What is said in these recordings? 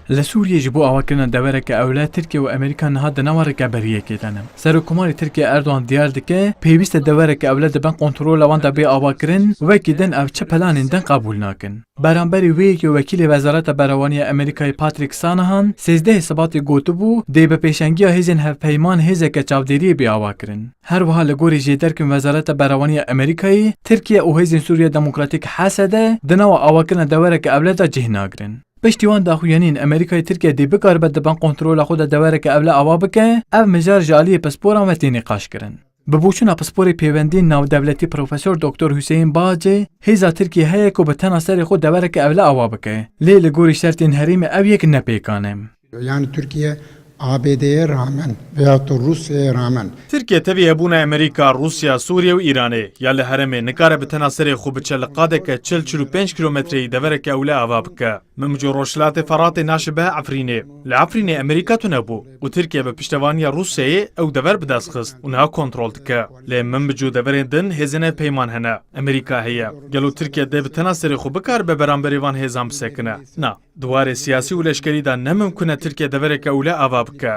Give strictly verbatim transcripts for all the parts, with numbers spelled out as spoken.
Li Sûriyê ji bo avakirina devereke ewle Tirkiye û Amerîka niha di nava rêveberiyekê de ne. Serokkomarê Tirkiye Erdogan diyar dike, pêwîst e devereke ewle di bin kontrola wan de bê avakirin, wekî din ev çi planên din qebûl nakin. Beramberî wê yekê wekîlê Wezareta Berewanî ya Amerîkayê Patrick Shanahan sêzdehê Sibatê gotibû, dê bi pêşengiya hêzên hevpeyman hêzeke çavdêriyê bê avakirin. Her wiha li gorî jêderkên Wezareta Berewanî ya Amerîkayê, Tirkiye û Hêzên Sûriya Demokratîk, H S D, di nava avakirina devereke ewle de cih nagirin. Piştî wan daxuyanîn Amerîkayê Tirkiye dê bikaribe di bin kontrola xwe de devereke ewle ava bike, ev mijar ji aliyê pisporan ve tê nîqaşkirin. Bi boçûna pisporê pêwendiyên navdewletî Profesor Doktor Huseyîn Bacê, hêza Tirkiyê heye ku bi tena serê xwe devereke ewle ava bike. Lê li gorî şertên herêmê ev yek ne pêkan e. Yani Türkiye A B D'ye rağmen veyahut da Rusya'ya rağmen Tirkiye tevî hebûna Amerîka, Rûsya, Sûriye û Îranê ya li herêmê nikare bi tena serê xwe biçe li qadeke çil çil û pênc kîlometreyî devereke ewle ava bike. Min biçû Rojhilatê Feratê naşibe Efrînê. Li Efrînê Amerîka tune bû û Tirkiye bi piştevaniya Rûsyayê ew dever bi dest xist û niha kontrol dike. Lê min biçû deverên din hêzên hevpeyman hene. Amerîka heye. Gelo Tirkiye dê bi tena serê xwe bikaribe beramberî van hêzan bisekine? Na. Di warê siyasî û leşkerî de ne mimkun e Tirkiye devereke ewle ava bike.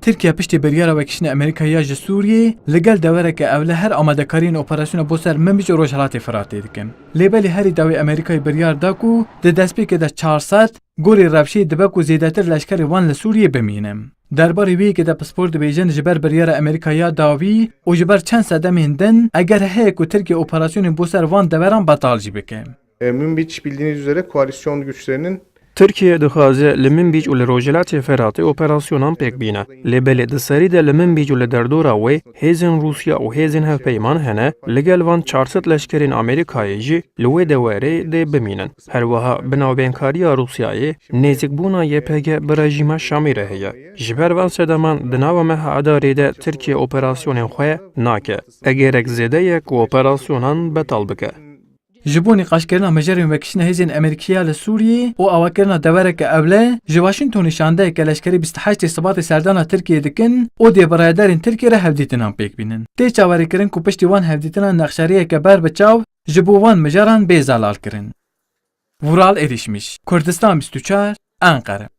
Tirkiye piştî biryara vekişîna Amerîkayê ya ji Sûriyê, li gel devereke ewle her amadekariyên operasyona bo ser Minbîc û Rojhilatê Firatê dikin. Lê belê herî dawî Amerîkayê biryar da ku di destpêkê de çar sed gorî rewşê dibe ku zêdetir leşkerê wan li Sûriyê bimîne. Derbarê wê yekê de pispor dibêjin, ji ber biryara Amerîka ya dawî û ji ber çend sedemên din, eger heye ku Tirkiye operasyonên bo ser van deveran betal jî bike. E, Münbiç bildiğiniz üzere koalisyon güçlerinin Tirkiye dixwaze li Minbîc û li Rojhilatê Firatê operasyonan pêk bîne. Lê belê di serî de li Minbîc û li derdora wê hêzên Rûsya û hêzên hevpeyman hene, li gel van çar sed leşkerên Amerîkayê jî li wê dewerê dê bimînin. Her wiha bi navbeynkariya Rûsyayê nêzîkbûna Y P G bi rejîma Şamî re heye. Ji ber van sedeman di nava meha Adarê de Tirkiye operasyonên xwe nake. E gerek zêde ye ku operasyonan betal bike. Ji bo nîqaşkirina mijarên vekişîna hêzên Amerîkî ya li Sûriyê û avakirina devereke ewle, ji Washingtonê şandeyeke leşkerî bîst û heştê Sibatê serdana Tirkiyê dikin û dê bi rayedarên Tirkiyê re hevdîtinan pêk bînin. Tê çaverêkirin ku piştî wan hevdîtinan nexşeriyeke ber bi çav ji bo van mijaran bê zelalkirin. Vural Erişmiş, Kurdistan bîst û çar, Enqere.